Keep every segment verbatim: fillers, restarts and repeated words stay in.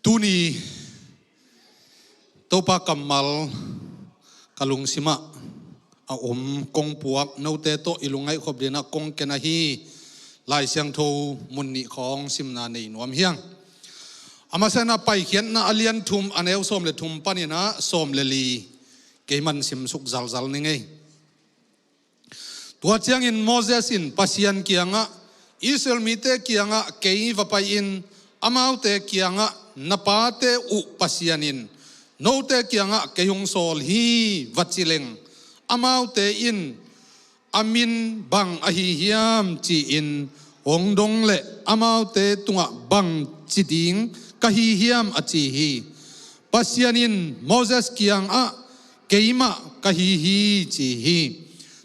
Tuni Topa kammal ka lungsimah a om kong puak, note tawh i lungngaih khop dinah kong ken ahi Lai Siangtho mun nih khawng simna nei nuam hiang. A masa inah Paikhiatna a lian thum a neu sawm le thum paninah sawm le li kei man simsuk zalzal ni ngei. Tua ciangin Moses in Pasian kiangah, Israel mite kiangah kei va pai-in, amaute kiangah, na pate uh Pasian in note kiangah kei hong sawl hi, va ci leng, amaute in a min bang ahi hiam ci-in hong dong leh amaute tungah bang ci ding ka hi hiam, a ci hi. Pasian in Moses kiangah, keimah ka hi hi, ci hi.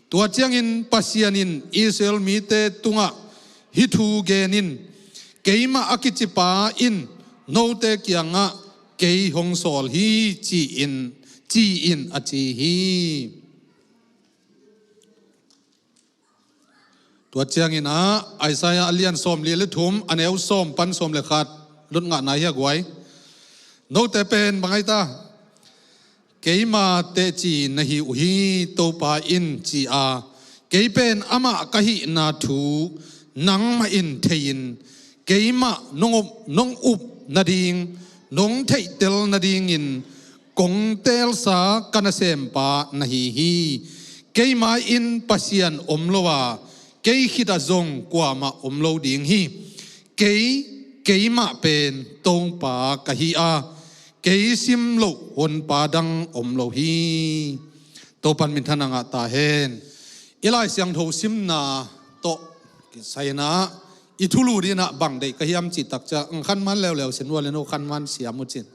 Tua ciangin Pasian in Israel mite tungah hih thu gen in, keimah a kicipa in note kiangah kei hong sawl hi, ci-in, ci-in, a ci hi. Tua ciangin ah Isaiah a lian sawm li le thum a neu sawm pan sawm le khat lut ngahna hi a guai. Note pen bang ai ta? Keima teci na hi uh hi, Topa in ci a, kei pen amah ka hihna thu nangmah in thei-in, keimah nong up, nong up nading, nong theihtel nadingin kong teelsa ka nasempa na hi hi. Keima in Pasian om lo a, kei khitah zong kuamah om lo ding hi. Kei, keimah pen Topa ka hi a, kei sim loh honpa dang om lo hi. Topan minthanna ngah ta hen. I Lai Siangtho simna tawh kisai inah i thulu dinah bang deih ka hiam cih tak ciang, ang khanman leuleu sin ua le no khanman siam uh cin.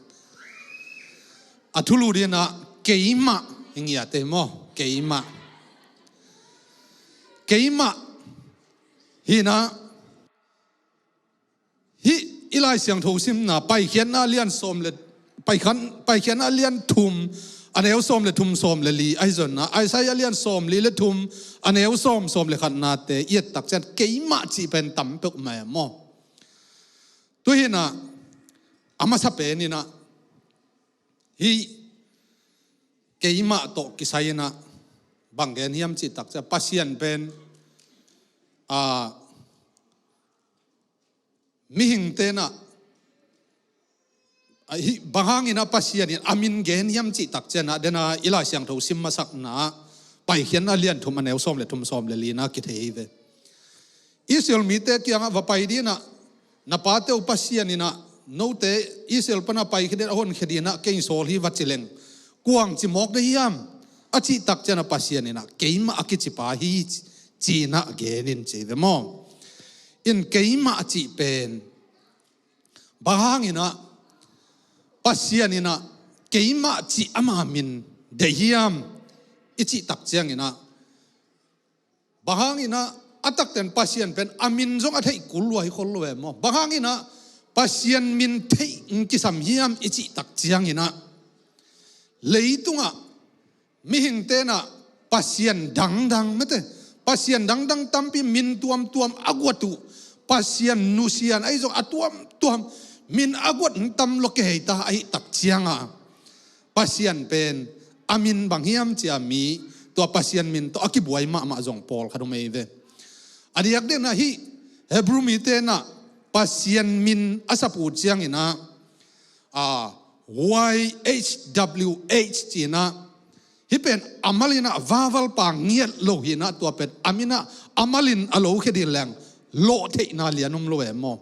A thulu dinah keimah hi ngiat ei maw, keimah. Keimah hinah hih i Lai Siangtho simna Paikhiatna lian sawm le, Paikhian, Paikhiatna lian thum a neu sawm le thum, sawm le li ahi zonna, Isaiah lian sawm li le thum a neu sawm, sawm le khatnate i et tak ciang keimah cih pen tam peuh mai maw. Tuhinah a masa peninah hih keimah tawh kisai inah bang gen hiam cih tak ciang Pasian pen a mihing tenah, a, hih bang hanginah Pasian in a min gen hiam cih tak cianah dena i Lai Siangtho sim masakna Paikhiatna lian thum a neu sawm le thum, sawm le lina kithei hi ve. Israel mite kiangah va pai dinah, na pate uh Pasian inah note Israel pana paikhia din a honkhia dinah kei sawl hi, va ci leng, kuang ci mawk de hiam, a cih tak cianah Pasian inah keimah a kicipa hi, ci-inah genin ci ve maw. In keimah cih pen bang hanginah Pasian inah keimah cih ama min deih hiam i cih tak cianginah, bang hanginah a takten Pasian pen a min zong a theih kul lua hi khol lo e maw. Bang hanginah Pasian min theih in kisam hiam i cih tak cianginah, leitungah mihing tenah pasian dangdang mete, pasian dangdang tampi min tuamtuam a guat uh, Pasian nusian ahi zong a tuamtuam min a guat in tam lo kei ta ahih tak cianga, Pasian pen a min bang hiam cia mi, tua Pasian min tawh a kibuai mahmah zong pawlkhat om ei ve. A diak denah hih Hebrew mi tenah Pasian min a sap uh cianginah, a, Y H W H cinah, hih pen a malinah vavalpa ngiat lo hinah, tua pen a minah a malin a lo khedin leng lawhtheihna lian om lo e maw.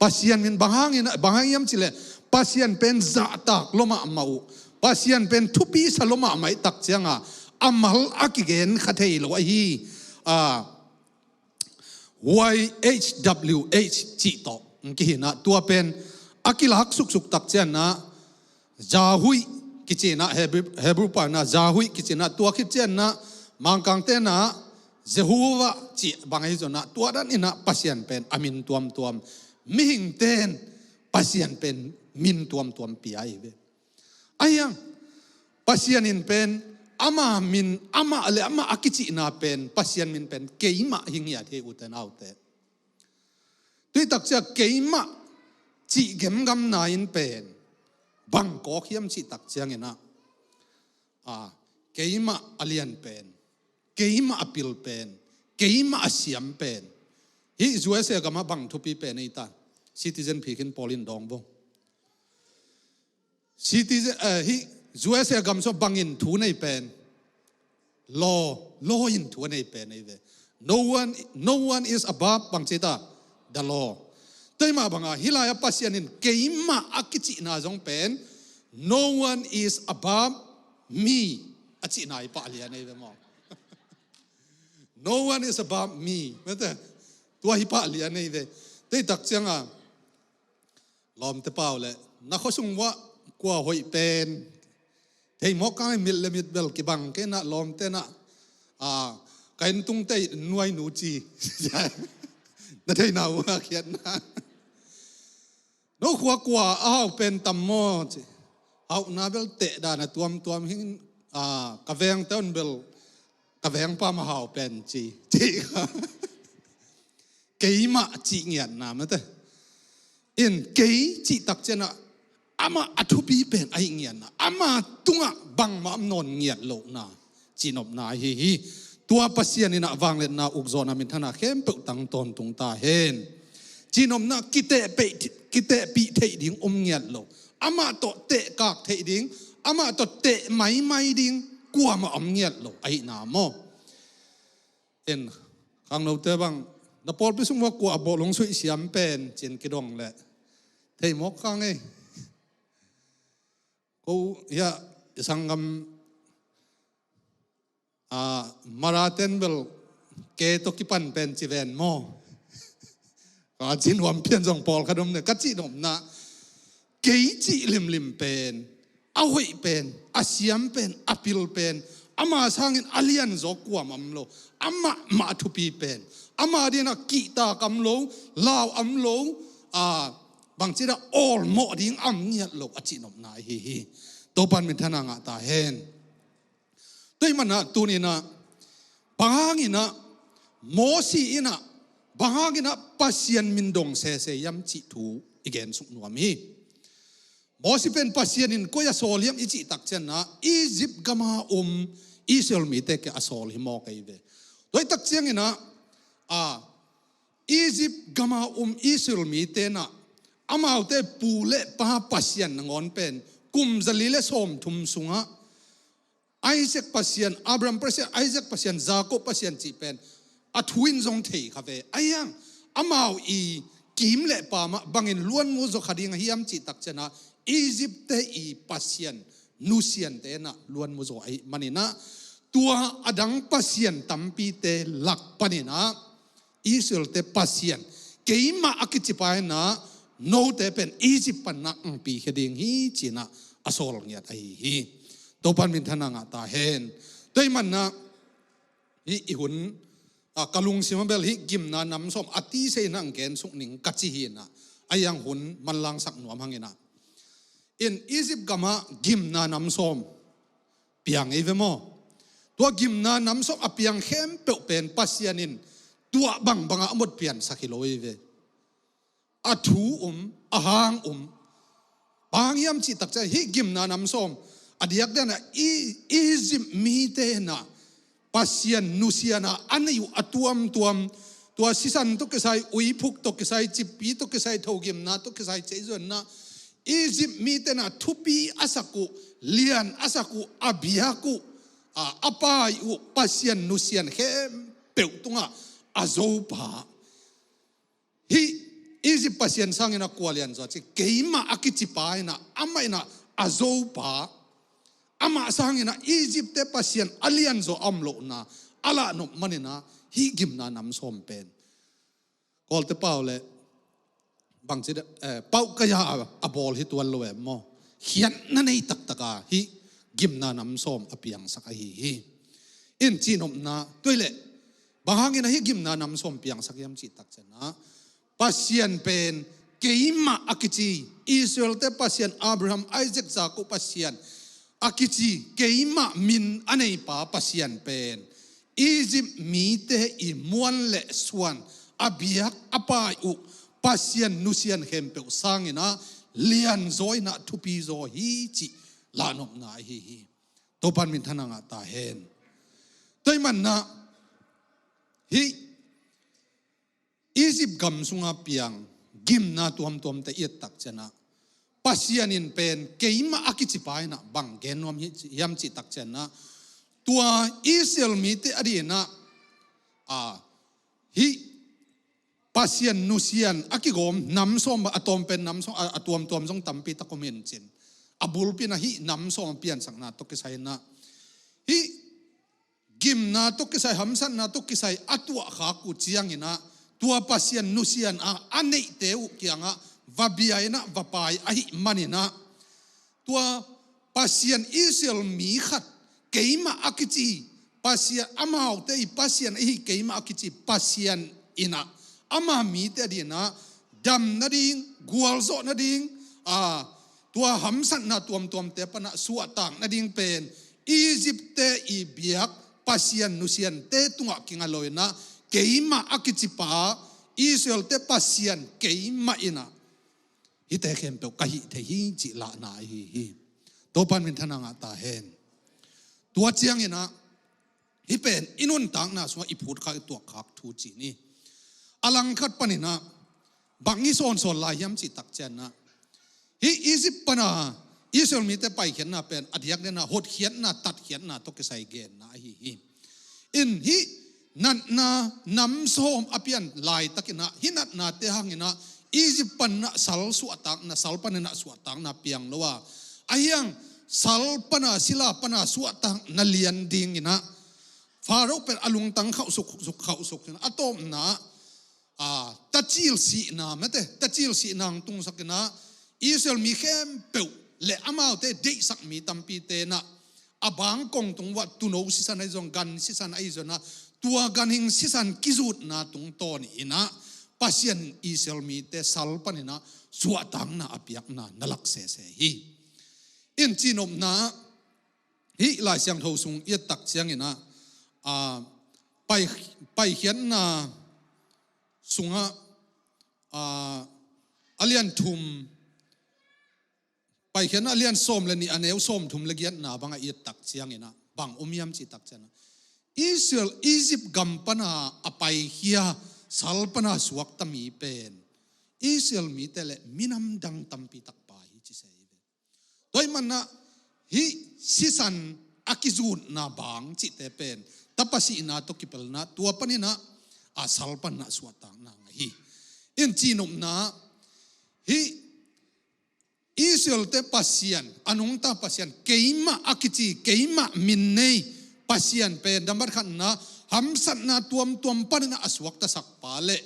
Pasian min bang hangin, bang hang hiam cileh, Pasian pen zahtak lo mahmah uh, Pasian pen thupi sa lo mahmah ih tak cianga a mal a kigen kha thei lo ahi. A, Y H W H cih tawh kihinah, tua pen a kilak suksuk tak cianah Zahuih kicinah, Hebrew, Hebrew painah Zahuih kicinah, tua khit cianah Mangkang tenah Jehovah cih bang ahi zonah, tua dan inah Pasian pen a min tuamtuam, mihing ten Pasian pen min tuamtuam pia ahi ve. Ahiang, Pasian in pen ama min, amah le amah a kicihna pen, Pasian min pen keimah hi ngiat hi, ute naute. Tuitak cia keimah cih gemgamna in pen bang kawk hiam cih tak ciangin ah, a, keimah a lian pen, keimah a pil pen, keimah a siam pen. Hih U S A gamah bang thupi pen ei ta? Citizen phi khin pawl in dawng vo. Citizen, eh, hih U S A gam sung bangin thu nei pen? Law, law in thu a nei pen ei ve. No one, no one is above, bang ci ta? The law. Tua mah banga hih lai-ah Pasian in keimah a kicihna zong pen, "No one is above me," a cihna hi pah lian ei ve maw? "No one is above me." Mate, tua hi pah lian ei ve. Tua tak cianga lawmte pau le, na khuasung uah kua hoih pen? Thei mawk kang ei, mit le mit bel kibang kei na, lawmte na, a, ka inn tung tei nuai nu ci. Na theina uh a khiatna. No khua kua a hau pen tam maw ci. Hauhna bel teh dan a tuamtuam hi, a, ka vengte un bel ka vengpa mah hau pen ci. Ci. Keimah cih ngiatna mate. In kei cih tak ciangah amah a thupi pen ahi ngiatna, ama tungah bangmah om nawn ngiat lohna, cihnopna ahi hi. Tua Pasian in ah vangliatna, ukzawhna, minthana khempeuh tang tawntung ta hen. Cihnopna, kitehpih, kitehpih theih ding om ngiat lo. Amah tawh tehkak theih ding, amah tawh teh maimai ding kuamah om ngiat lo ahihna maw? En, khangnote bang, na pawlpi sung uah kua a bawlung suih siam pen ci-in kidong leh thei mawk kang ei. Ko hiah i sanggam, a, maraten bel ke tawh kipan pen ci ven maw? Ka ci nuam pian zong pawlkhat om ne, ka cihnopna, kei cih limlim pen, a hoih pen, a siam pen, a pil pen, ama sangin a lianzaw kuamah om lo, amah mah a thupi pen, ama dingin ah kihtak om lo, lau om lo, a, bangci dan a awlmawh ding a om ngiat lo a cihnopna ahi hi. Topan minthana ngah ta hen. Tua ahih manin ah tuni-in ah, bang hangin ah Mosi in ah, bang hangin ah Pasian min dong sese hiam cih thu i gensuk nuam hi. Mosi pen Pasian in koi a sawl hiam i cih tak ciangah, Egypt gama om Israel mite kiang a sawl hi mawk ei ve. Tua ahih tak ciangin ah, a, Egypt gama om Israel mite in ah, amaute pu le pa Pasian nangawn pen kum zali le sawmthum sungah Isaac Pasian, Abraham Pasian, Isaac Pasian, Jacob Pasian cih pen a thu in zong thei kha ve. Ahi hang amau i kim le pam ah bangin luanmu zaw kha ding a hiam cih tak ciangah, Egypt-te i pasian nusiante in ah luanmu zaw ahih manin ah, tua a dang pasian tampite lak panin ah Israel-te Pasian, keimah a kici pa in ah note pen Egypt pan ah hong pikhia ding hi ci-in ah a sawl ngiat ahi hi. Topan minthana ngah ta hen. Tua ahih manin ah hih i hun, a, ka lungsim ah bel hih gimna nam sawm a tisa in ah hong gensuk ning ka ci hi-in ah, ahi hang hun manlangsak nuam hang in ah. In Egypt gamah gimna nam sawm piang ei ve maw? Tua gimna nam sawm a piang khempeuh pen Pasian in tua bangbangah a mawk piansak hi lo ei ve. A thu um, a hang um. Bang hang hiam cih tak ciang hih gimna nam sawm a diakdiak in ah i, Egypt mite in ah Pasian nusiatna a neih uh a tuamtuam, tua sisan tawh kisai, uiphuk tawh kisai, cippi tawh kisai, thogimna tawh kisai, ceizuanna, Egypt mite in ah thupi a sak uh, lian a sak uh, a biak uh, a, a pai uh Pasian nusiat khempeuh tungah a zopa. Hih Egypt pasian sangin ah kua lianzaw ci, keimah a kici pa in ah, amah in ah a zopa, amah sangin ah Egypt-te pasian a lianzaw a om lohna a lahnop manin ah hih gimna nam sawm pen, Kawlte pau le bangci, eh, pau kaya a, a bawl hi tuan lo em maw? Khiatna nei taktak a hih gimna nam sawm a piangsak ahi hi. In cihnopna, tua ahih leh bang hangin ah hih gimna nam sawm piangsak hiam cih tak ciangah, Pasian pen keimah a kici, Israel-te Pasian, Abraham, Isaac, Jacob Pasian a kici, keimah min a neipa Pasian pen Egypt mite i muan le suan, a biak a pai uh pasian nusiat khempeuh sangin ah lianzaw in ah thupi zaw hi cih lahnopna ahi hi. Topan minthanna ngah ta hen. Tua ahih manin ah hih Egypt gam sunga piang gimna tuamtuamte i et tak ciangin ah Pasian in pen keimah a kici pa in ah bang gen nuam hi, hiam cih tak ciangin ah tua Israel mite a dingin ah, a, hih Pasian nusian a kigawm nam sawm, a tawm pen nam sawm, a, a tuamtuam zong tampi tak om hi in cin, a bulpi in ah hih nam sawm a piansakna tawh kisai in ah hih gimna tawh kisai, hamsatna tawh kisai a tuahkhak uh ciangin ah tua Pasian nusian a a neihte uh kiangah va bia in ah va pai ahih manin ah tua Pasian, Israel mi khat keimah a kici Pasian, amaute i Pasian ahi keimah a kici Pasian in ah ama mite a dingin ah dam nading, gualzawh nading, a, tua hamsatna tuamtuamte pan ah suahtak nading pen Egypt-te i biak Pasian nusiante tungah kinga lo in ah keimah a kici pa, Israel-te Pasian keimah in ah hihte khempeuh ka hih thei hi cih lahna ahi hi. Topan minthanna ngah ta hen. Tua ciangin ah hih pen i nuntakna sungah i phutkhak, i tuahkhak thu ci ni. A langkhat panin ah bang i sawnsawn lai hiam cih tak ciangin ah hih Egypt pan a Israel mite paikhiatna pen a diakdiakin ah hotkhiatna, tatkhiatna tawh kisai genna ahi hi. In hih natna nam sawm a pian laitakin ah hih natnate hangin ah Egypt pan ah sal suahtakna, sal panin ah suahtakna piang lo a, ahi hang sal pan a, sila pan a suahtakna lian dingin ah Pharaoh pen a lungtang khauhsuk, suk, khauhsuk in ah a tawpna ah, a, tacil sihna, mate, tacil sihna hong tungsak in ah Israel mi khempeuh le amaute deihsak mi tampite in ah a bangkong tung uah tuuno sisan ahi zong, gan sisan ahi zong ah, tua ganhing sisan kizutna tungtawn in ah Pasian in Israel mite sal panin ah suahtakna a piakna na lak sese hi. In cinopna hih Lai Siangtho sung i et tak ciangin ah, a, pai, Paikhiatna sungah, a, a lian thum, Paikhiatna a lian sawm le nih, a neu sawmthum le giatna bangah i et tak ciangin ah bang om hiam cih tak ciangin ah Israel, Egypt gam pan a a paikhia, sal pan a suakta mi pen Israel mite le minam dang tampi tak pa hi ci se hi ve. Tua ahih manin ah hih sisan a kizutna bang cihte pen tapa sihna tawh kipelna, tua panin ah a sal pan ah suahtakna ngah hi. In cinopna hih Israel-te Pasian, a nungta Pasian, keimah a kici, keimah min nei Pasian pen, nambat khatna, hamsatna tuamtuam panin ah a suaktasak pa le,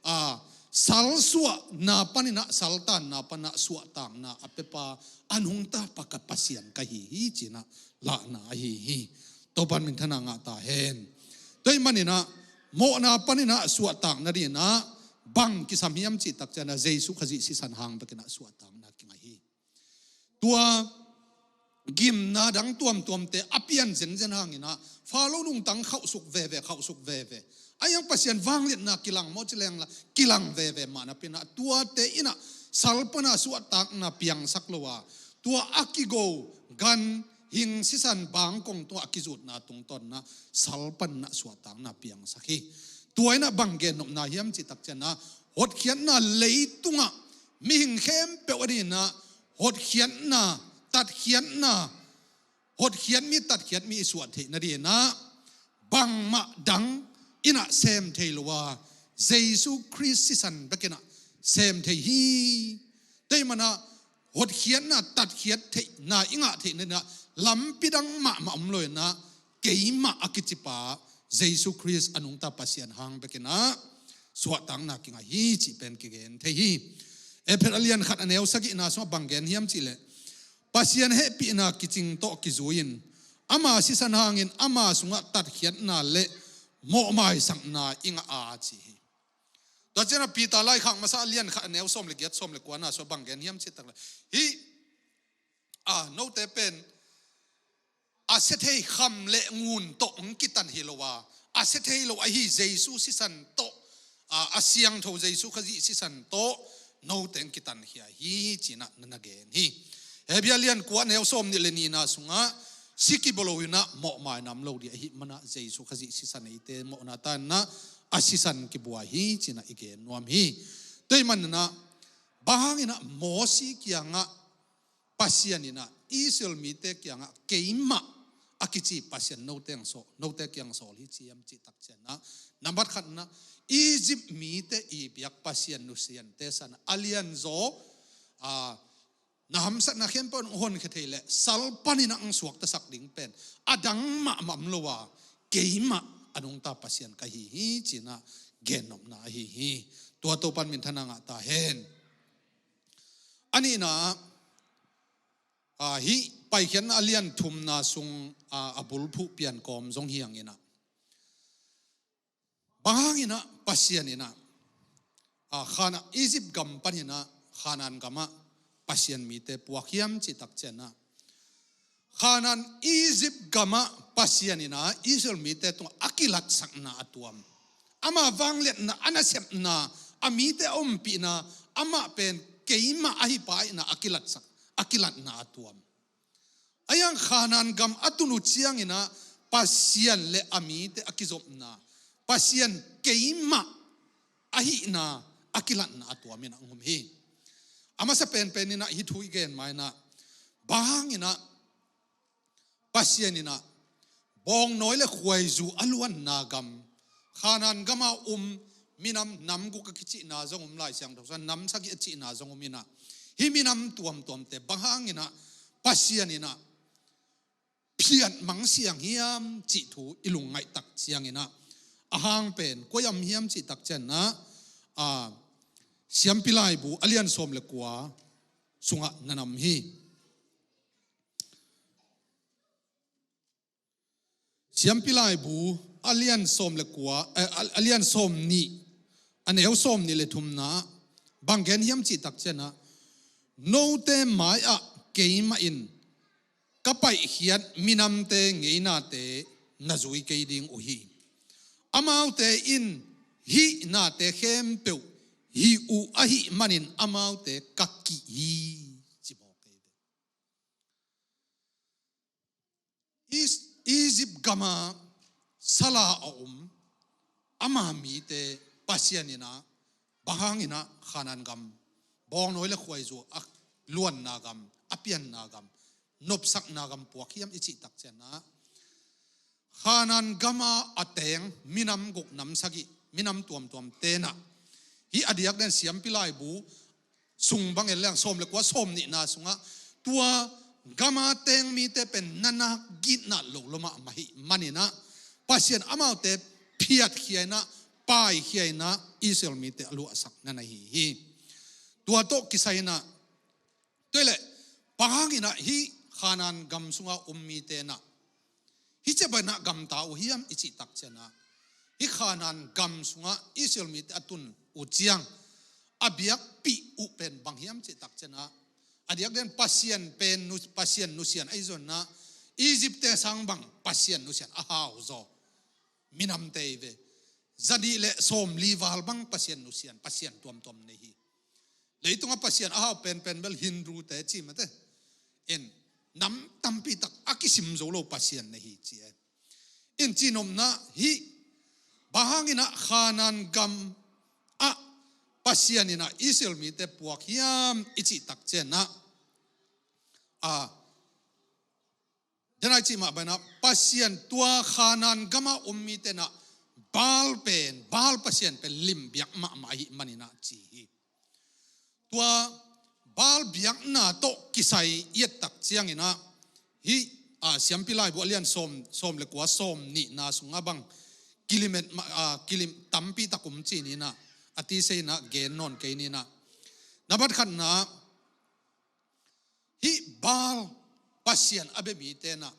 a, salsuahna panin ah, saltanna pan ah suahtakna a pia pa, a nungta pa ka Pasian ka hi hi ci-in ah lahna ahi hi. Topan minthanna ngah ta hen. Tua ahih manin ah mawhna panin ah suahtak nadingin ah bang kisam hiam cih tak ciangin ah Jesu Khazih sisan hang bekin ah suahtakna kingah hi. Tua gimna dang tuamtuamte a pian zenzen hangin ah Pharaoh lungtang khauhsuk veve, khauhsuk veve. Ahi hang Pasian vangliatna kilang maw ci leng la, kilang veve mah napi-in ah tuate in ah sal pan a suahtakna piangsak lo a, tua a kigo ganhing sisan bangkong tungah a kizutna tungtawn in ah sal pan ah suahtakna piangsak hi. Tua in ah bang gennopna hiam cih tak ciangin ah hotkhiatna leitungah mihing khempeuh a dingin ah hotkhiatna, tatkhiatna, hotkhiat mi, tatkhiat mi i suah theih nadingin ah bangmah dang in ah sem thei lo a, Jesu Khrist sisan bekin ah sem thei hi. Tua ahih manin ah hotkhiatna, tatkhiat theihna i ngah theih nadingin ah lampi dang mahmah om lo-in ah keimah a kici pa Jesu Khrist a nungta Pasian hang bekin ah suahtakna kingah hi cih pen kigen thei hi. Efesa a lian khat a neu sagihna sungah bang gen hiam cih leh, Pasian hehpihna kicing tawh kizui-in ama sisan hangin ama sungah tatkhiatna le mawhmaisakna i ngah a ci hi. Tua ciangin ah Peter laikhak masa a lian khat a neu sawm le giat, sawm le kuana sungah bang gen hiam cih tak leh, hih, a, note pen a sia thei kham le ngun tawh hong kitan hi lo a, a sia thei lo ahi Jesu sisan tawh, a, a siangtho Jesu Khazih sisan tawh note hong kitankhia hi, ci-in ah na na gen hi. Hebru a lian kua, a neu sawmnih le nihna sungah, si kibawl lo-in ah mawhmaina om lo ding ahih manin ah Jesu Khazih sisan eite mawhna tangin ah a sisan kibuai hi, ci-in ah i gen nuam hi. Tua ahih manin ah, bang hangin ah Mosi kiangah Pasian in ah Israel mite kiangah keimah a kici Pasian note kiang sawl, note kiang sawl hi ci hiam cih tak ciangin ah, nambat khatna, Egypt mite i biak pasian nusiante sangin a lianzaw, a, na hamsatna khempeuh hong honkhia thei leh sal panin ah hong suaktasak ding pen a dang mahmah om lo a, keimah a nungta Pasian ka hi hi, ci-in ah gennopna ahi hi. Tua Topa'n minthanna ngah ta hen. A nihna, a, hih Paikhiatna a lian thumna sung, a, a bulphuh piankawm zong hi hangin ah, bang hangin ah Pasian in ah, a, Khanaan, Egypt gam panin ah Khanaan gamah Pasian mite puak hiam cih tak ciangin ah, Khanaan, Egypt gamah Pasian in ah Israel mite tungah a kilatsakna a tuam, ama vangliatna, a nasepna, a mite a ompihna, amah pen keimah ahi pa ahihna a kilatsak, a kilatna a tuam. Ahi hang Khanaan gam a tun uh ciangin ah Pasian le a mite a kizopna, Pasian keimah ahihna a kilatna a tuamin ah hong om hi. A masa penpen in ah hih thu i gen ma-in ah, bang hangin ah Pasian in ah bawngnawi le khuaizu a luanna gam, Khanaan gama om minam, nam guk a kicihna zong om, Lai Siangtho sungah nam sagih a cihna zong om in ah, hih minam tuamtuamte bang hangin ah Pasian in ah phiat mangsiang hiam cih thu i lungngaih tak ciangin ah, a hang pen koi-ah om hiam cih tak ciangin ah, a, Siampi Laibu a lian sawm le kua sungah na na om hi. Siampi Laibu a lian sawm le kua, eh, a, a lian sawmnih, a neu sawmnih le thumna, bang gen hiam cih tak ciangin ah, note mai-ah keimah in ka paihkhiat minamte ngeinate na zui kei ding uh hi. Amaute in hih nate khempeuh hih uh ahih manin amaute ka kih hi, ci mawk hi ve. Is-, Egypt gama sala a om ama mite Pasian in ah bang hangin ah Khanaan gam, bawngnawi le khuaizu a luanna gam, a pianna gam, nopsakna gam puak hiam i cih tak ciangin ah, Khanaan gama a teng minam guk, nam sagih, minam tuamtuamte in ah, hih a diakdiakin Siampi Laibu sung bang en leng, sawm le kua, sawmnihna sungah, tua gama teng mite pen na nak gitna lo lua mahmah ahih manin ah, Pasian amaute phiatkhia in ah, paikhia in ah, Israel mite a luahsak na na hi hi. Tua tawh kisai in ah, tua leh bang hangin ah hih Khanaan gam sunga om mite in ah hih ciang bang in ah gamta uh hiam i cih tak ciangin ah, hih Khanaan gam sungah Israel mite a tun uh ciang a biakpih uh pen bang hiam cih tak ciangin ah, a diakdiakin Pasian pen nu-, Pasian nusian ahi zaw in ah, Egypt-te sang bang Pasian nusian a hau zaw minamte hi ve. Zanih le sawmli val bang Pasian nusian, pasian tuamtuam nei hi. Leitungah pasian a hau penpen bel Hindu-te ci mate. In, nam tampi tak a kisim zo lo pasian nei hi ci e. In, cihnopna, hih bang hangin ah Khanaan gam ah Pasian in ah Israel mite puak hiam i cih tak ciangin ah, a, den a i cih mah bang in ah, Pasian, tua Khanaan gama om mite in ah Baal pen, Baal pasian pen limbiak mahmah ahih manin ah ci hi. Tua Baal biakna tawh kisai i et tak ciangin ah, hih, a, Siampi Laibu a lian sawm, sawm le kua, sawmnihna sungah bang kilim et ma-, a, kilim tampi tak om ci ni in ah, a tisa in ah gen nawn kei ni in ah. Nambat khatna, hih Baal pasian a bia mite in ah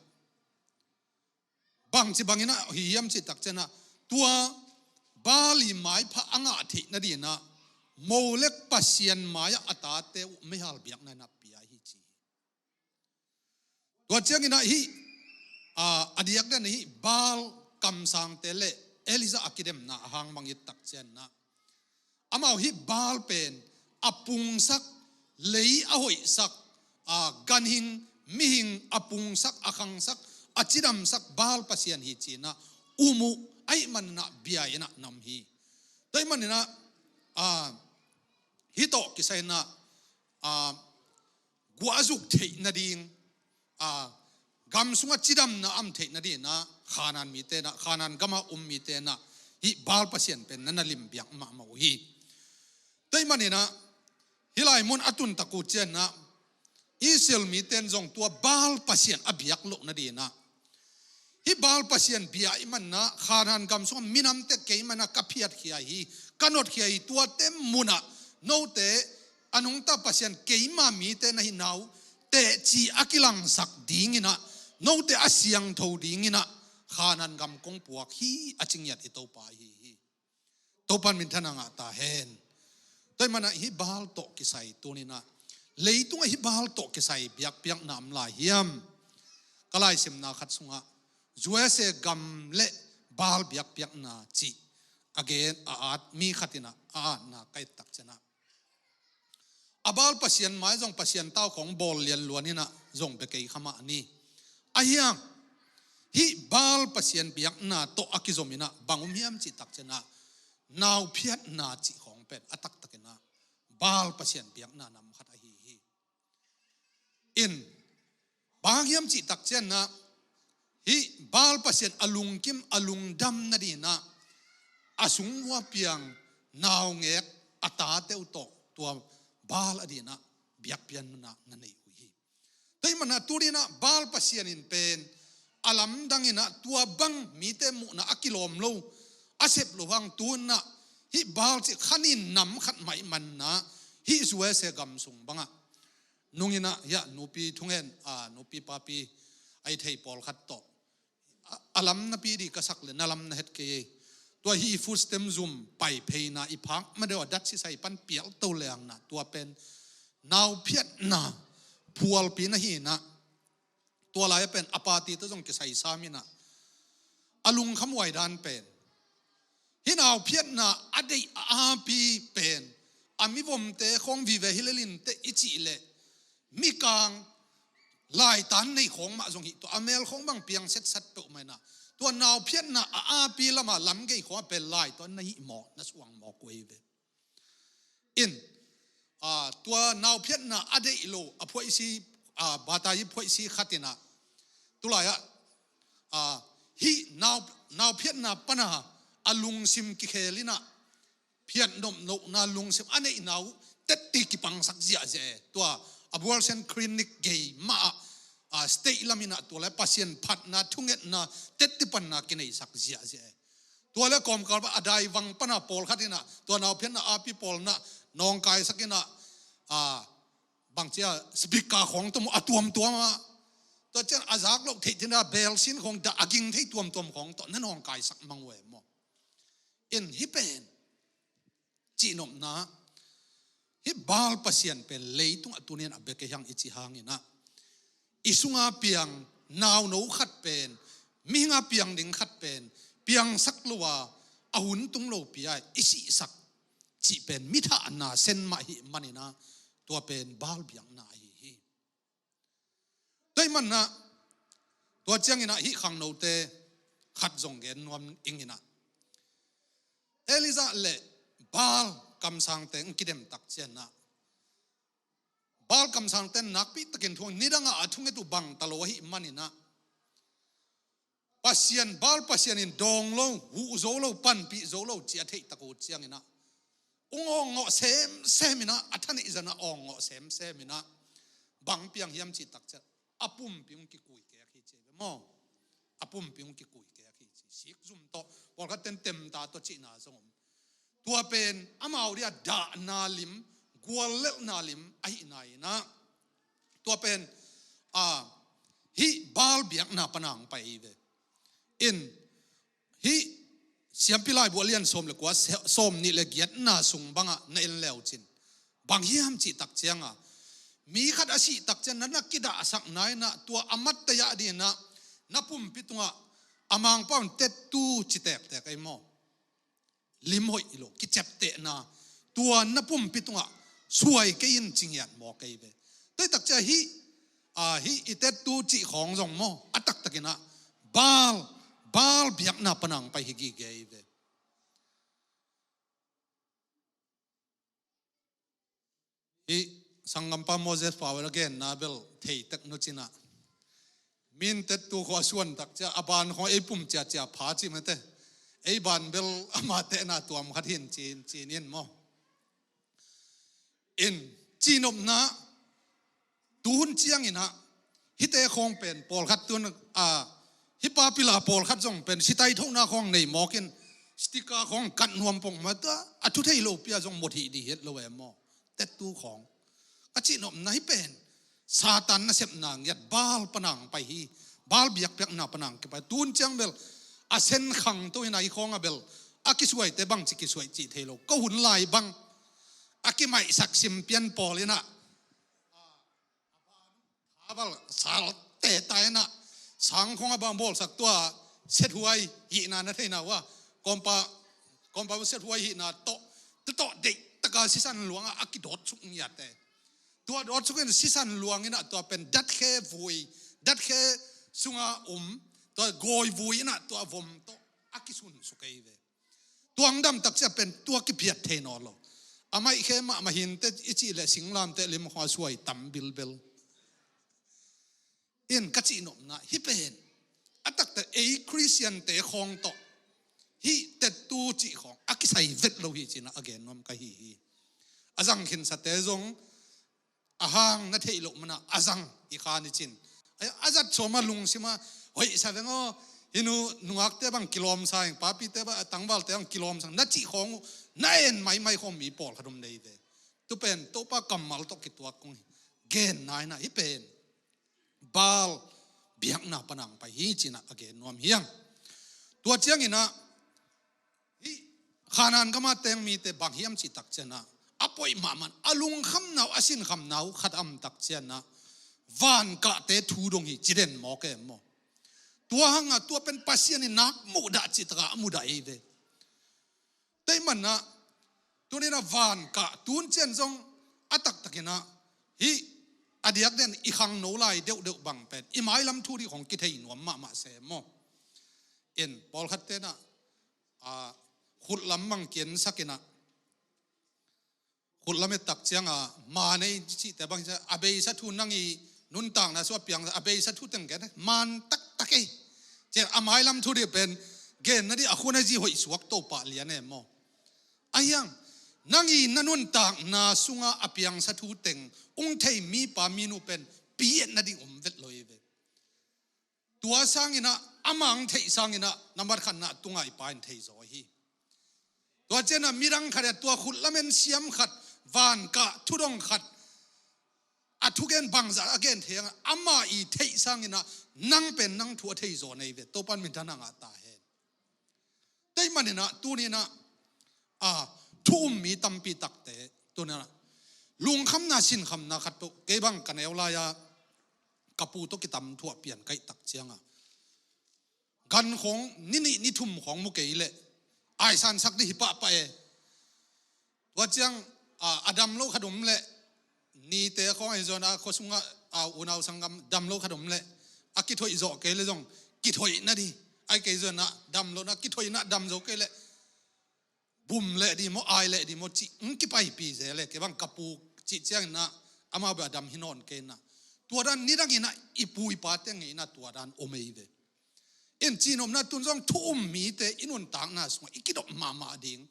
bangci bangin ah hi hiam cih tak ciangin ah, tua Baal i maipha a ngah theih nadingin ah Molek pasian mai-ah a tate uh meihal biakna in ah pia hi ci hi. Tua ciangin ah hih, a, a diakdiakin hih Baal kamsangte le Elijah a kidemna a hang bang i et tak ciangin ah, amau hih Baal pen a pungsak, lei a hoihsak, a, ganhing, mihing a pungsak, a khangsak, a cidamsak Baal pasian hi ci-in ah um uh, ahih manin ah bia-in ah na om hi. Tua ahih manin ah, a, hih tawh kisai-in ah, a, guah a zuk theih nading, a, gam sungah cidamna a om theih nadingin ah Khanaan mite in ah, Khanaan gamah um mite in ah hih Baal pasian pen na na limbiak mahmah uh hi. Tua ahih manin ah hih lai mun a tun tak uh ciangin ah Israel mite in zong tua Baal pasian a biak loh nadingin ah, hih Baal pasian bia ahih manin ah Khanaan gam sungah minamte keimah in ah ka phiatkhia hi, ka notkhia hi, tuate munah note a nungta pasian keima mite na hihna uh teci a kilangsak dingin ah, note a siangtho dingin ah Khanaan gam kong puak hi, a ci ngiat i Topa ahi hi. Topa'n minthanna ngah ta hen. Tua ahih manin ah hih Baal tawh kisai tuni-in ah, leitungah hih Baal tawh kisai biakpiakna om lai hiam? Ka laisimna khat sungah U S A gam le Baal biakpiakna cih a gen a at mi khat in ah a atna ka et tak ciangin ah, a Baal pasian mai zong pasian tau khawng bawl lianluan in ah zong bia kei kha mah ni. Ahih hang hih Baal pasian biakna tawh a kizom in ah bang om hiam cih tak ciangin ah, nauphiatna cih khawng pen a taktak in ah Baal pasian biakna nam khat ahi hi. In, bang hiam cih tak ciangin ah, hih Baal pasian a lungkim, a lungdam nadingin ah a sung ua piang naungek a tate uh tawh tua Baal adingin ah biakpiakna na nei uh hi. Tua ahih manin ah tuni-in ah Baal pasian in pen a lamdang in ah tua bang mite muhna a kilawm lo, a sep loh hang tuni-in ah hih Baal cih khanin nam khat mah ahih manin ah hih U S A gam sung bangah nung in ah, hiah nupi thungen, a, nupi papi a hi thei pawlkhat tawh, a, a lam napi ding ka sak leh na lam na het kei ei. Tua hih food stamp zum paipheina i phak ma deuh a dat sisai pan pialto leng in ah tua pen nauphiatna phualpi na hi-in ah, tua lai-ah pen a pate tawh zong kisai sam in ah, a lungkhamhuai dan pen, hih nauphiatna a deih a api pen a mivomte khawng vive hi lel inteh i cih leh, mikang laitan nei khawng mah zong hi, tua a mel khawng bang piang setsat peuhmah in ah, tua nauphiatna a api lamah lamgei khawng ah pen lai tawh na hih mawk, na suang mawk uh hi ve. In, a, tua nauphiatna a deih lo, a phuaisi, a, batayi phuaisi khat in ah, tulai-ah, a, hih nau, nauphiatna pan a lungsim kikhel in ah, phiatnop lohna lungsim a neihna uh tetti kipangsak ziahziah e. Tua abortion clinic gei mah ah, a, state lam in ah tua lai pasian phatna, thungetna tetti panna kineisak ziahziah e. Tua le kawmkal pan a daivang pan a pawlkhat in ah tua nauphiatna api pawl in ah nawngkaisak in ah, a, bangci a speaker khawng tawh mu a tuamtuam ah, tua ciang a zak loh theih ding a belsin khawng dah a ging thei tuamtuam khawng tawh na nawngkaisak mang uh e maw. In, hih pen cihnopna, hih Baal pasian pen leitungah tuni-in a bia kei hang i cih hangin ah, i sunga piang nauno khat pen, mihinga piang ding khat pen piangsak lo a, a hun tung lopi a i sihsak cih pen mithahna sen mah ahih manin ah, tua pen Baal biakna ahi hi. Tua ahih manin ah, tua ciangin ah hih khangnote khat zong gen nuam ing in ah, Elijah le Baal kamsangte hong kidem tak ciangin ah, Baal kamsangte nakpi takin thu, nidang a a thunget uh bang ta lo ahih manin ah, Pasian, Baal pasian in dawng lo, huh zo lo, panpih zo lo cih a theih tak uh ciangin ah, hong awngawh semsem in ah, a thaneih zan a awngawh semsem in ah, bang piang hiam cih tak ciang, a pumpi hong kikuikek hi ci ve maw. A pumpi hong kikuikek hi ci. Sikzum tawh, pawlkhat ten temta tawh cihna zong om. Tua pen amau dia dahna lim, guallelhna lim ahihna in ah, tua pen, a, hih Baal biakna pan a hong pai hi ve. In, hih Siampi Laibu a lian sawm le kua, se-, sawm nih le giatna sung bangah na en le uh cin, bang hiam cih tak ciangin ah, mi khat a sih tak ciang na na kidahsakna in ah, tua a matteh a ding in ah, na pumpi tungah a mangpau in tattoo ci tektek ei maw. Lim hoih lo, kiciaptehna. Tua na pumpi tungah suai kei in ci ngiat mawk ei ve. Tua hi takciang hih, a, hih i tattoo cih khawng zong maw, a taktakin ah Baal, Baal biakna panang pai hi gige ei ve. Hih sanggampa Moses Pau a genna bel thei tek nu cinah, min tattoo khawng a suan takciang a ban khawng ei pum ciacia pha ci mate. Ei ban bel amah tehna tuam khat hin cin, cin in maw. In cihnopna tuhun ciangin ah hihte khawng pen pawlkhat tun, a, hih papila pawlkhat zong pen sitai thona khawng nei mawkin sticker khawng kat nuam pong mata, a thu thei lo pia zong mot hi di het lo em maw. Tattoo khawng. Ka cihnopna hih pen Satan nasepna ngiat Baal panang pai hi. Baal biakpiakna panang kipai. Tun ciang bel a sen khang to hi na i khawng a bel a kisuaite bang ci kisuai cih thei lo. Ka hun lai bang a kimaihsak simpian pawl in ah, a bal sal te ta in ah, sang khawng a bang bawlsak tua set huai hihna na theina uh a. Kawmpa, kawmpa set huai hihna tawh, tu tawh deih taka sisan luang ah a kidawt suk ngiate. Tua dawt suk in sisan luang in ah tua pen datkhe vui, datkhe sunga um, tua gawi vui in ah tua vom tawh a kisun suk ei ve. Tua hong dam takciang pen tua kiphiat thei nawn lo. A maihkhe mahmah hinte i cih leh singlamteh lim khawng a suai tam bilbel. In ka cihnopna hih pen a taktak ei Khristiante khawng tawh hih tattoo cih khawng a kisai vet lo hi cinah a gen nuam ka hi hi. A zang khinsate zong a hang na theih loh manah a zang hi kha ni cin. A, a zat sawma lungsima hoihsa veng aw, hih nu nungakte bang kilawmsa ing, papite bang a tangvalte bang kilawmsa ing na cih khawng uh na en maimai khawng mi pawlkhat om nei ve. Tu pen Topa kammal tawh kituak kong hi. Genna in ah hih pen Baal biakna panang pai hi cinah a gen nuam hiang. Tua ciangin ah hih Khanaan gama teng mite bang hiam cih takciang ah a poih mahmah a lungkhamna uh, a sinkhamna uh khat a om takciang ah vankahte thu dong hi ci den mawk em maw. Tua hangah tua pen Pasian in nak muhdah cih takah a mudah ei ve. Tua ahih manah tuni in ah vankah tun ciang zong a taktakin ah hih a diak den i khangno lai deuhdeuh bang pen i mailam thu dih khawng kithei nuam mahmah se maw. In pawlkhatte in ah, a, khutlam bang kiansak in ah, khutlam et takciang a, ma nei cihte bang hi ciang a, a beisa thu nang i nuntakna sung a piang a beisa thu teng gen, man taktak ei. Ciang a mailam thu dih pen genna dih a khun a zi hoih suak Topa lian em maw. A hiang nang i na nuntakna sunga a piangsa thu teng ung thei mipa minu pen pi etna ding om vet lo hi ve. Tua sangin ah, amah ang theih sangin ah, nambat khatna tunga i Pa in thei zaw hi. Tua ciang ah midang khat in ah tua khut lamen siam khat, vankah thudong khat, a thugen bangzah a gen thei ang ah, amah i theih sangin ah, nang pen nang thu a thei zaw nei ve, Topa in minthanna ngah ta hen. Tua ahih manin ah, tuni in ah, a, thu um mi tampi takte, tuni in ah, lungkhamna, sinkhamna khat peuh, kei bang ka neu lai-a, ka pu tawh kitam thu a pian ka hih takciang a, gan khawng, ni nih, ni thum khawng mu kei leh, aisan sak dih hi pahpah e. Tua ciang, a, a dam lo khat om leh, nite khawng ahi zongin a, khua sungah, a, unau sanggam dam lo khat om leh, a kithoih zawh kei leh zong, kithoihna dih, ai kei zongin a, dam lo na, kithoihna dam zo kei leh, bum leh dih maw, ai leh dih maw, cih, ng kipaipi ze leh, kei bang ka pu cih ciangin a, amau beh a dam hi nawn kei na. Tua dan nidangin a, i pu i pa teng ngeina tua dan om ei ve. In cihnopna tun zong thu um mite i nuntakna sungah i kidop mahmah ding.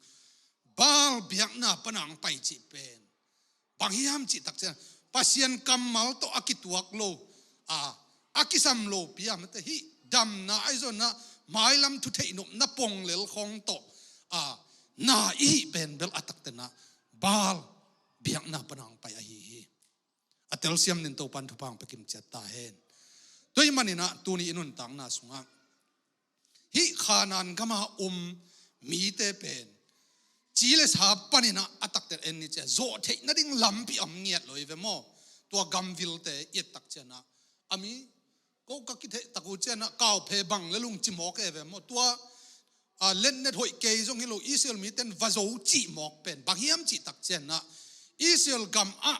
Baal biakna pana ang pai cih pen bang hiam cih takciang, Pasian kammal tawh a kituak lo, a, a kisam lo piamate hih damna ahi zongin a mailam thu theih nopna pong lel khawng tawh, a, na i hih pen bel a takte in a Baal biakna pana ang pai ahi hi. A telsiam nin Topan thupha ang pia kimciat ta hen. Tua ahih manin a tuni i nuntakna sungah hih Khanaan gama um mite pen ci le sa panin a, a takte en ni ciang zawh theih nading lampi om ngiat lo hi ve maw. Tua gam vilte i et takciang a, a mi ko ka kitheih tak uh ciang a, kauphe bang le lung ci mawk e ve maw. Tua, a, letnet hoih kei zong hi lo, Israel mite in va zo cih mawk pen bang hiam cih takciang a, Israel gam ah,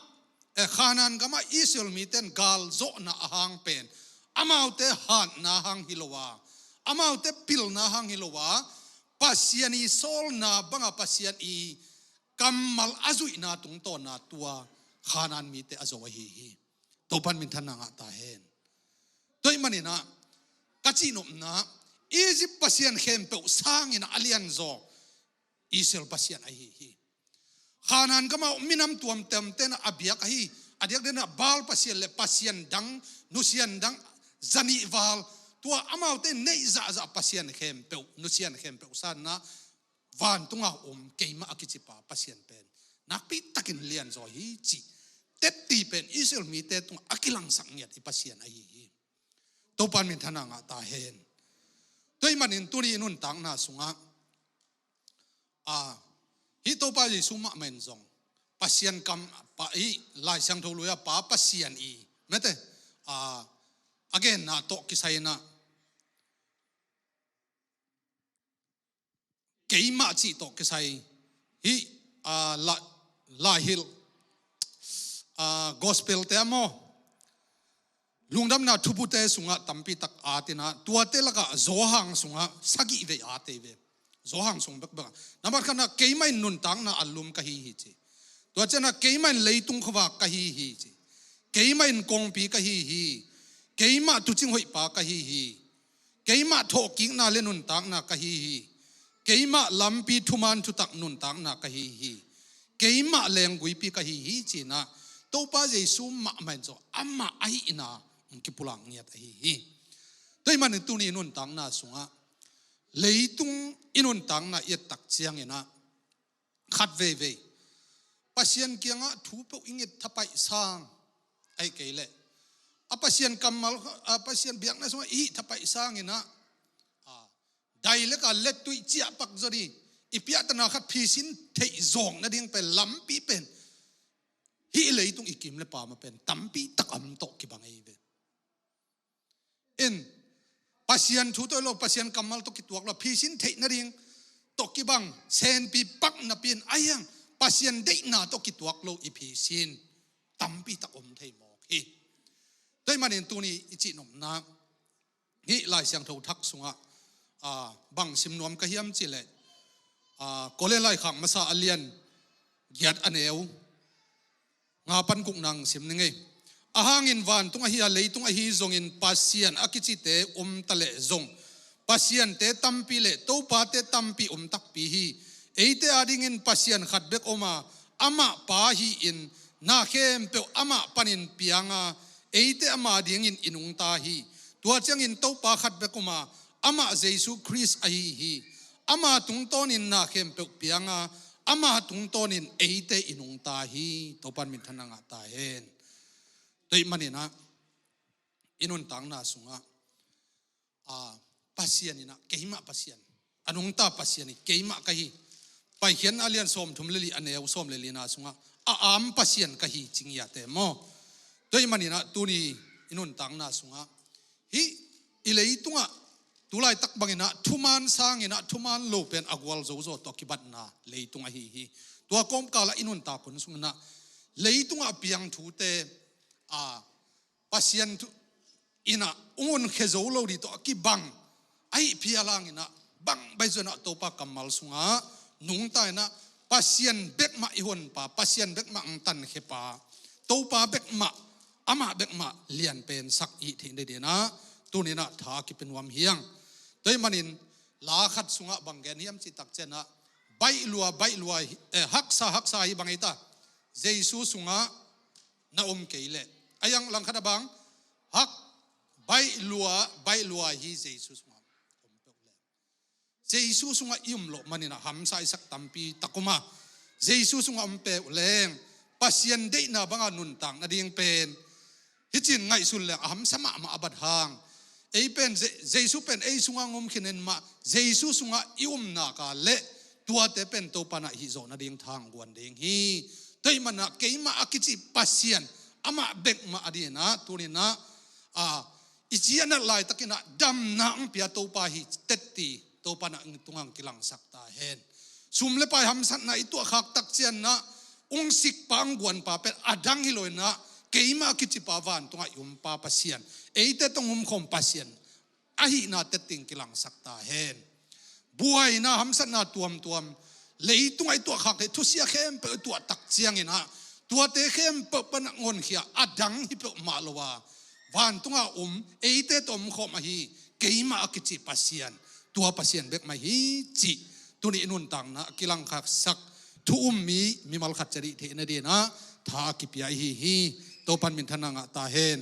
eh, Khanaan gam ah Israel mite in gal zawhna a hang pen amaute hatna hang hi lo a, amaute pilna hang hi lo a, Pasian i sawlna banga Pasian i kammal a zuihna tungtawnna tua Khanaan mite a zo ahi hi. Topan minthanna ngah ta hen. Tua ahih manin ah ka cihnopna, Egypt pasian khempeuh sangin ah a lianzaw Israel Pasian ahi hi. Khanaan gam ah minam tuamtuamte in ah a biak ahi, a diakdiakin ah Baal pasian le pasian dang, nusian dang, zanih val, tua amaute neih zahzah pasian khempeuh, nusian khempeuh sangin ah vantung a om keimah a kicipa Pasian pen nakpi takin lianzaw hi cih tetti pen Israel mite tungah a kilangsak ngiat i Pasian ahi hi. Topan minthanna ngah ta hen. Tua ahih manin tuni i nuntakna sungah, a, hih Topa Jesu mahmah in zong Pasian kam, pa, hih Lai Siangtho lui-a Pa Pasian i, mete, a, a genna tawh kisai in ah keimah cih tawh kisai hih, a, la, laihilh, a, gospel te a maw, lungdamna thupute sungah tampi tak at in ah, tuate lakah Johan sungah sagih vei at hi ve. Johan sung bekbek ah, nambat khatna, keimah in nuntakna a lum ka hi hi ci. Tua ciangin ah, keimah in leitung khuavak ka hi hi ci. Keimah in kongpi ka hi hi. Keimah tuucing hoihpa ka hi hi. Keimah thawhkikna le nuntakna ka hi hi. Keimah lampi, thuman, thutak, nuntakna ka hi hi. Keimah lengguipi ka hi hi ci-in ah Topa Jesu mahmah in zong amah ahihna hong kipulak ngiat ahi hi. Tua ahih manin tuni i nuntakna sungah leitung i nuntakna i et tak ciangin ah khat veivei Pasian kiangah thu peuh i nget thapaih sang, ahih kei leh a Pasian kammal, a Pasian biakna sungah i hih thapaih sangin ah, a, dai le ka lettuih ciahpak zaw ding, i piahtana khat phisin theih zawk nading pen lampi pen hih leitung i kim le pam ah pen tampi tak a om tawh kibang ahi ve. In, Pasian thu tawh hi lo, Pasian kammal tawh kituak lo, phisin theih nading tawh kibang, senpi pak napi in a hiang, Pasian deihna tawh kituak lo i phisin tampi tak om thei mawk hi. Tua ahih manin tuni i cihnopna, hih Lai Siangtho Thak sungah, a, bang sim nuam ka hiam cih leh, a, Korin laikhak masa a lian giat a neu nga pan guk nang sim ning ei. Ahang in vantung ahi a, leitung ahi zongin Pasian a kicite om ta leh zong, pasiante tampi le topate tampi om takpi hi. Eite adingin Pasian khat bek om a, amah Pa hi-in na khempeuh amah panin piang a, eite ama dingin i nungta hi. Tua ciangin Topa khat bek om a, amah Jesu Khrist ahi hi. Ama tungtawnin na khempeuh piang a, ama tungtawnin eite i nungta hi. Topan minthanna ngah ta hen. Tua ahih manin ah i nuntakna sungah, a, Pasian in ah keimah Pasian, a nungta Pasian hi, keimah ka hi. Paikhiatna a lian sawmthum le li a neu sawm le lina sungah a am Pasian ka hi ci ngiat e maw. Tua ahih manin ah tuni i nuntakna sungah hih i leitungah tulaitak bangin ah thuman sangin ah thuman lo pen a gualzo zaw tawh kibatna leitung ahi hi. Tua kawmkal ah i nuntak hun sungin ah leitungah a piang thute, a, Pasian thu in ah hong honkhia zo lo ding tawh a kibang ahih phial hangin ah bang baih zaw in ah Topa kammal sungah nungta in ah Pasian bekmah i honpa, Pasian bekmah hong tankhiapa, Topa bekmah, amah bekmah lianpen sak i hih theih nading in ah tuni in ah tha kipia nuam hi hang. Tua ahih manin la khat sungah bang gen hiam cih tak ciangin ah, baih lua, baih lua hi, eh, haksa, haksa hi bang hi ta. Jesu sungah na om kei leh. A hiang langkhat ah bang, hak, baih lua, baih lua hi Jesu sungah om peuh leh. Jesu sungah i om loh manin ah hamsa i sak tampi tak om a, Jesu sungah om peuh leng Pasian deihna banga nuntak nading pen hih cin ngaihsun leng a hamsa mahmah a bat hang. Ei pen Je-, Jesu pen ei sungah hong om khin in mah, Jesu sungah i om nak leh tuate pen Topa in ah hih zawh nading tha hong guan ding hi. Tua ahih manin ah keimah a kici Pasian amah bekmah adingin ah tuni in ah, a, i cihnopna laitakin ah damna hong pia Topa hi tetti, Topa in ah i tungah hong kilangsak ta hen. Sum le pai hamsatna i tuahkhak tak ciangin ah hong sikpa, hong guanpa pen a dang hi lo in ah, keimah a kicipa vantungah i umpa Pasian, eite tawh hong umkhawm Pasian ahihna tetting kilangsak ta hen. Buaina, hamsatna tuamtuam, leitungah i tuahkhak hi thusia khempeuh i tuah tak ciangin ah, tuate khempeuh pan a ngonkhia a dang hi peuhmah lo a, vantungah um, eite tawh omkhawm ahi keimah a kici Pasian, tua Pasian bek mah hi cih tuni i nuntakna a kilangkhaksak thu um mi mimal khat ciat i theihna dingin ah tha a kipia i hi hi. Topa'n minthanna ngah ta hen.